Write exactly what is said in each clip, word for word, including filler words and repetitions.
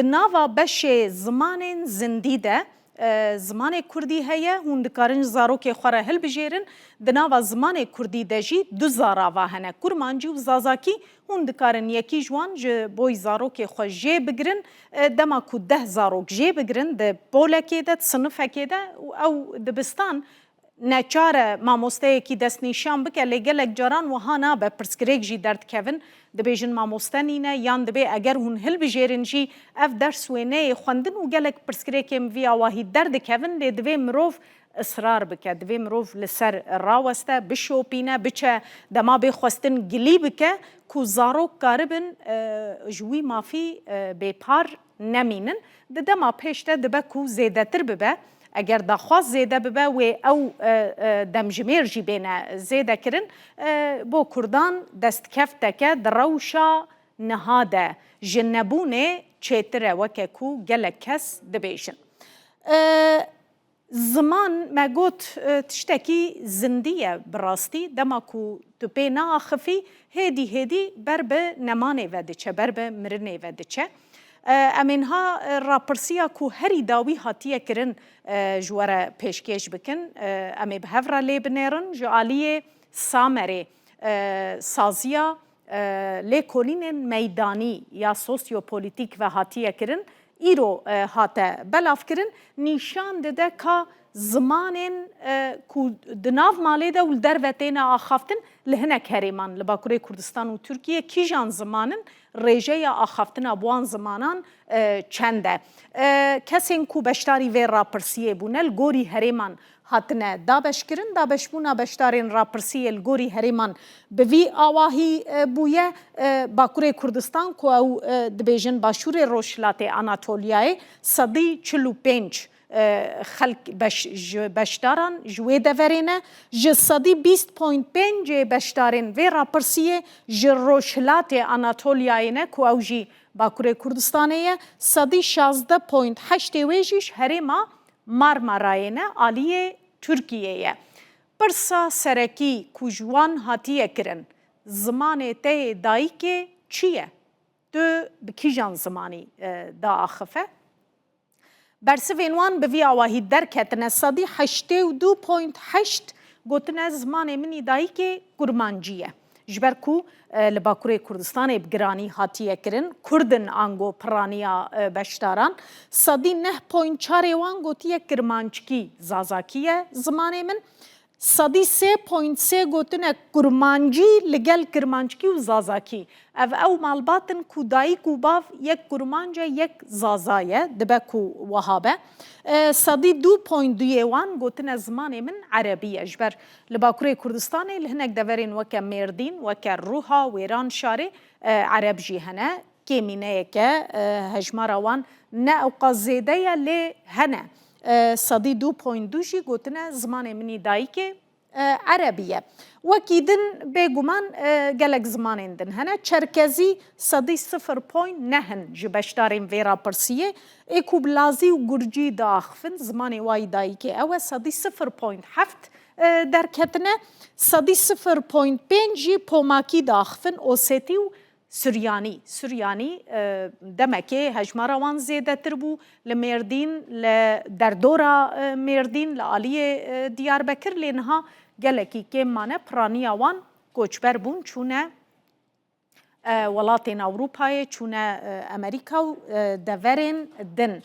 Di nava beşê zimanên zindî de, e, zimanê kurdî heye, hûn dikarin ji zarokê xwe re hilbijêrin. Di nava zimanê kurdî de jî du zarava hene, kurmancî û zazakî. Hûn dikarin yekî ji wan ji boy zarokê xwe jê bigirin. E, dema ku deh zarok jê bigirin di polekê de, di sinifekê de, û ew dibistan neçar e mamosteyekî destnîşan bike, lê gelek caran wiha nabe, pirsgirêk jî derdikevin, dibêjin mamoste nîne, yan dibê eger hûn hilbijêrin jî ev ders wê neyê xwendin û gelek pirsgirêkên vî awahî derdikevin, lê divê mirov israr bike, divê mirov li ser raweste, bişopîne, biçe dema bê xwestin gilî bike ku zarok karibin, e, ji wî mafî, e, bêpar nemînin. Di dema pêş de dibe ku zêdetir bibe. Eger daxwaz zêde bibe, wê ew, e, e, demjimêr jî bêne zêde kirin. E, bo kurdan destkefteke di rewşa niha de ji nebûnê çêtir e, weke ku gelek kes dibêjin. E, Ziman, me got, e, tiştekî zindî ye bi rastî. Dema ku tu pê naaxifî, hêdî hêdî ber bi nemanê ve diçe, ber bi mirinê ve diçe. E, em ê niha, e, rapirsiya ku herî dawî hatiye kirin, e, ji we re pêşkêş bikin. E, em ê bi hev re lê binêrin. Ji aliyê Samerê, e, saziya e, lêkolînên meydanî ya sosyopolitîk ve hatiye kirin, îro, e, hate belavkirin, nîşan dide ka zimanên, e, ku di nav malê de û li derve têne axaftin, li hinek herêman, li Bakurê Kurdistan û Tirkiye, kîjan ziman in, rêjeya axaftina bi wan zimanan, e, çend e? E, kesên ku beşdarî vê rapirsiyê bûne, li gorî herêman hatine dabeşkirin. Dabeşbûna beşdarên rapirsiyê li gorî herêman bi vî awahî, e, bûye. E, Bakurê Kurdistan, ku ew, e, dibêjin Başûrê Rojhilatê Anatoliyayê, sedî çil û pênc, e, xelk beş-, ji beşdaran ji wê deverê ne. Ji sedî bîst point pêncê beşdarên vê rapirsiyê ji Rojhilatê Anatoliyayê ne, ku ew jî Bakurê Kurdistanê ye. Sedî şazdeh point heştê wê jî ji herêma Marmarayê ne, aliyê Tirkiyê ye. Pirsa serekî ku ji wan hatiye kirin, zimanê te yê dayikê çi ye? Tu bi kîjan zimanî, e, diaxife? Bersivên wan bi vî awahî derketine, sedî heştê û du point heşt gotine, zimanê min î dayikê kurmancî ye. Ji ber ku, e, li Bakurê Kurdistanê bi giranî hatiye kirin, Kurd in ango piraniya, e, beşdaran. Sedî neh point çarê wan gotiye kirmanckî, zazakî ye zimanê min. Sedî sê point sê gotine kurmancî li gel kirmanckî û zazakî. Ev ew malbat in ku dayik û bav yek kurmanc e, yek zaza ye, dibe ku wiha be. E, sedî du point du yê wan gotine, zimanê min erebî ye. Ji ber li Bakurê Kurdistanê, li hinek deverên weke Mêrdîn, weke Ruha, Wêranşarê, e, ereb jî hene. Kêmîneyeke, e, hejmara wan ne ewqas zêde ye, lê hene. E, sedî du point du jî gotine, zimanê min î dayikê, e, erebî ye. Wekî din, bêguman, e, gelek zimanên din hene. Çerkezî sedî sifir point neh in ji beşdarên vê rapirsiyê. Ê ku bi lazî û gurcî diaxifin, zimanê wa yî dayikê ew e, sedî sifir point heft, e, derketine. Sedî sifir point pênc jî pomakî diaxifin, osetî û suryanî. Suryanî, e, demekê hejmara wan zêdetir bû li Mêrdîn, li derdora, e, Mêrdîn, li aliyê, e, Diyarbekir, lê niha gelekî kêm mane, piraniya wan koçber bûn, çûne, e, welatên Ewropayê, çûne, e, Amerîka û, e, deverên din.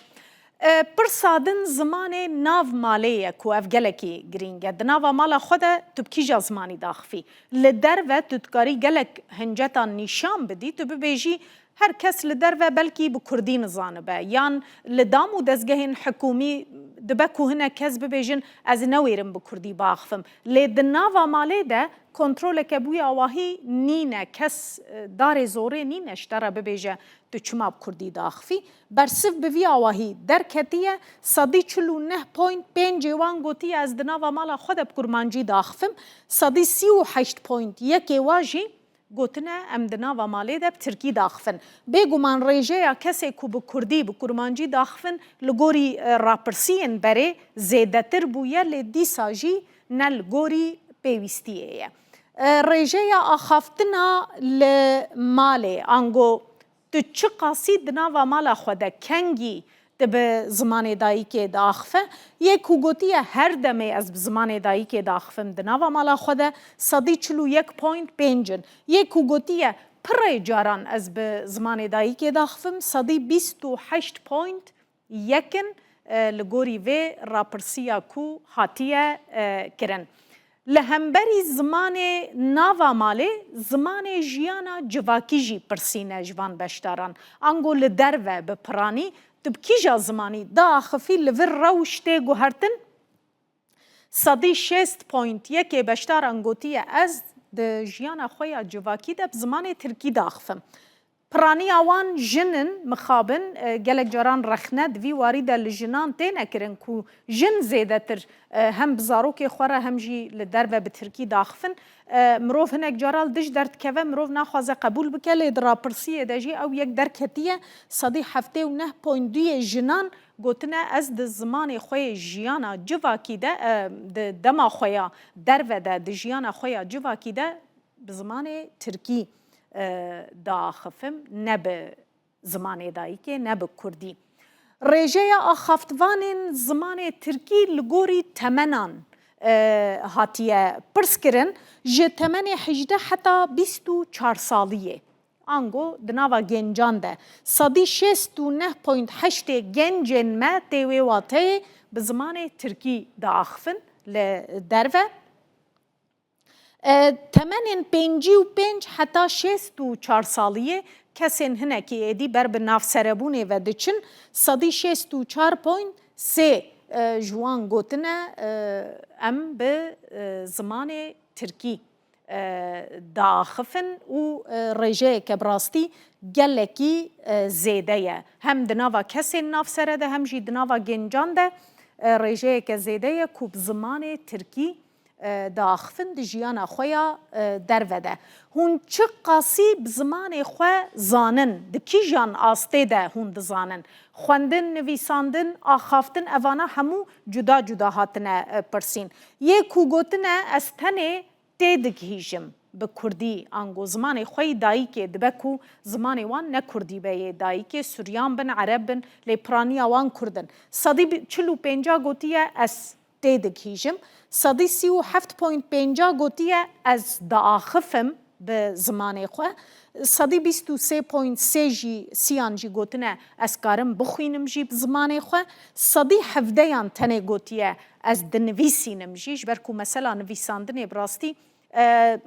E, pirsa din zimanê nav malê ye ku ev gelekî girîng e. Di nava mala xwe de tu bi kîja zimanî daxifî? Li derve tu dikarî gelek hincetan nîşan bidî, tu bibêjî her kes li derve belkî bi kurdî nizanibe, yan li dam û dezgehên hikûmî dibe ku hinek kes bibêjin, ez newêrim bi kurdî biaxifim. Lê di nava malê de kontroleke bûye awahî nîne, kes, e, darê zorê nîne ji te re bibêje tu çima bi kurdî diaxifî. Bersiv bi vî awahî derketiye, sedî çil û neh point pêncê wan gotiye, ez di nava mala xwe de bi kurmancî diaxifim, sedî sî û heşt point yekê wa jî gotine, em di nava malê de bi tirkî diaxifin. Bêguman rêjeya kesê ku bi kurdî, bi kurmancî diaxifin, li gorî, e, rapirsiyên berê zêdetir bûye, lê dîsa jî ne li gorî pêwîstiyê ye. E, rêjeya axaftina li malê, ango Tu çiqasî di nava mala xwe de kengî tu bi zimanê dayikê diaxife? Yê ku gotiye, her demê ez bi zimanê dayikê diaxifim di nava mala xwe de, sedî çil û yek point pênc in. Yê ku gotiye, pirê caran ez bi zimanê dayikê diaxifim, sedî bîst û heşt point yek in, e, li gorî vê rapirsiya ku hatiye, e, kirin. Li hemberî zimanê nava malê, zimanê jiyana civakî jî pirsîne ji van beşdaran. Ango li derve bi piranî, tu bi kîja zimanî diaxifî, li vir rewş tê guhertin? Sedî şêst point yekê beşdaran gotiye, ez di jiyana xwe ya civakî de bi zimanê tirkî diaxifim. Piraniya wan jin in, mixabin, e, gelek caran rexne di vî warî de li jinan têne kirin ku jin zêdetir, e, hem bi zarokê xwe re hem jî li derve bi tirkî diaxifin. E, mirov hinek cara li dij derdikeve, mirov naxwaze qebûl bike, lê di rapirsiyê de jî ew yek derketiye, sedî heftê û neh point du yê jinan gotine, ez di zimanê xwe yê jiyana civakî de, e, di dema xwe ya derve de, di jiyana xwe ya civakî de bi zimanê tirkî, e, diaxifim, ne bi zimanê dayikê, ne bi kurdî. Rêjeya axaftvanên zimanê tirkî li gorî temenan, e, hatiye pirs kirin, ji temenê hejdeh heta bîst û çar saliyê. Ango di nava gencan de, sedî şêst û neh point heştê gencên me tê wê wateyê bi zimanê tirkî diaxifin li derve. E, temenên pêncî û pênc heta şêst û çar saliyê, kesên hinekî êdî ber bi navserebûnê ve diçin, sedî şêst û çar point sê, e, ji wan gotine, e, em bi, e, zimanê tirkî, e, diaxifin û, e, rêjeyeke bi rastî gelekî, e, zêde ye. Hem di nava kesên navsere de hem jî di nava gencan de, e, rêjeyeke zêde ye ku bi zimanê tirkî e, diaxifin di jiyana xwe ya, e, derve de. Hûn çi qasî bi zimanê xwe zanin? Di kîjan astê de hûn dizanin? Xwendin, nivîsandin, axaftin, evana hemû cuda cuda hatine, e, pirsîn. Yê ku gotine, ez tenê têdigihîjim bi kurdî, ango zimanê xwe yî dayikê, dibe ku zimanê wan ne kurdî be yê dayikê, suryan bin, ereb bin, lê piraniya wan kurd in. Sedî çil û pênca gotiye, ez têdigihîjim. Sedî sî û heft point pênca gotiye, ez diaxifim bi zimanê xwe. Sedî bîst û sê point sê jî, siyan jî gotine, ez karim bixwînim jî bi zimanê xwe. Sedî hevdeyan tenê gotiye, ez dinivîsînim jî, ji ber ku mesela nivîsandinê bi rastî e,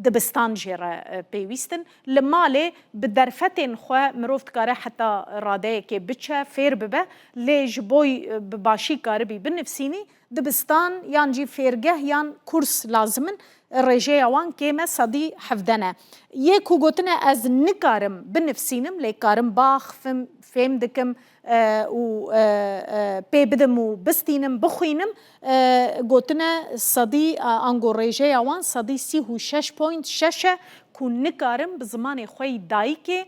dibistan jê re, e, pêwîst in. Li malê bi derfetên xwe mirov dikare heta radeyekê biçe, fêr bibe, lê ji bo, e, bi başî karibî binivsînî, dibistan yan jî fêrgeh yan kurs lazim in, rêjeya wan kêm e, sedî hevde ne. Yê ku gotine, ez nikarim binivsînim, lê karim biaxifim, fêm dikim, e, û, e, e, pê bidim û bistînim, bixwînim, e, gotine sedî, e, ango rêjeya wan sedî sî û şeş point şeş e ku nikarin bi zimanê xwe yî dayikê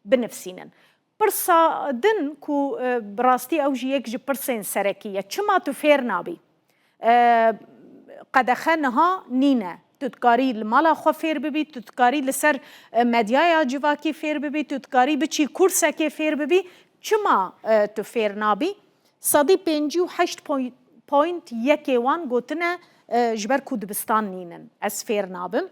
binivsînin. Pirsa din ku, e, bi rastî ew jî yek ji pirsên serekî ye, çima tu fêr nabî? E, qedexe niha nîne. Tu dikarî li mala xwe fêr bibî, tu dikarî li ser, e, medyaya civakî fêr bibî, tu dikarî biçî kursekê fêr bibî. Çima, e, tu fêr nabî? Sedî pêncî û heşt point yekê wan gotine, e, ji ber ku dibistan nînin, ez fêr nabim.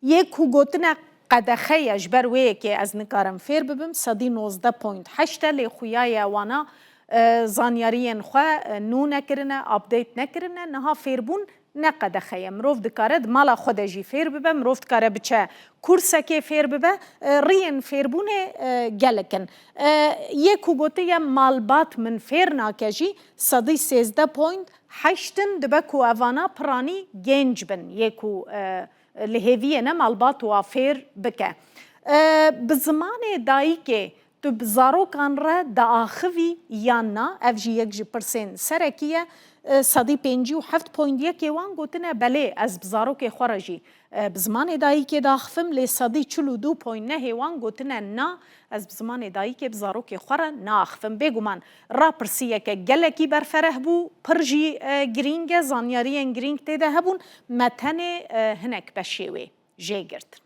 Yê ku gotine qedexe ye, ji ber wê yekê ez nikarim fêr bibim, sedî nozdeh point heşt e, lê xuya ye wana, e, zanyariyên xwe, e, nû nekirine, update nekirine, niha fêrbûn ne qedexe ye. Mirov dikare di mala xwe de jî fêr bibe, mirov dikare biçe kursekê fêr bibe, e, riyên fêrbûnê, e, gelek in. E, yê ku gotiye malbat min fêr nake jî, sedî sêzdeh point heşt in, dibe ku evana piranî genc bin, yê ku, e, li hêviyê ne malbat wa fêr bike. E, bi zimanê dayikê tu bi zarokan re diaxivî yan na? Ev jî yek ji pirsên serekî ye. E, sedî pêncî û heft point yekê wan gotine, belê, ez bi zarokê xwe re jî, e, bi zimanê dayikê diaxivim, lê sedî çil û du point nehê wan gotine, na, ez bi zimanê dayikê, bi zarokê xwe re naaxivim. Bêguman, rapirsiyeke gelekî berfereh bû, pir jî, e, girîng e, zanyariyên girîng tê de hebûn, me tenê, e, hinek beşê wê jê girtin.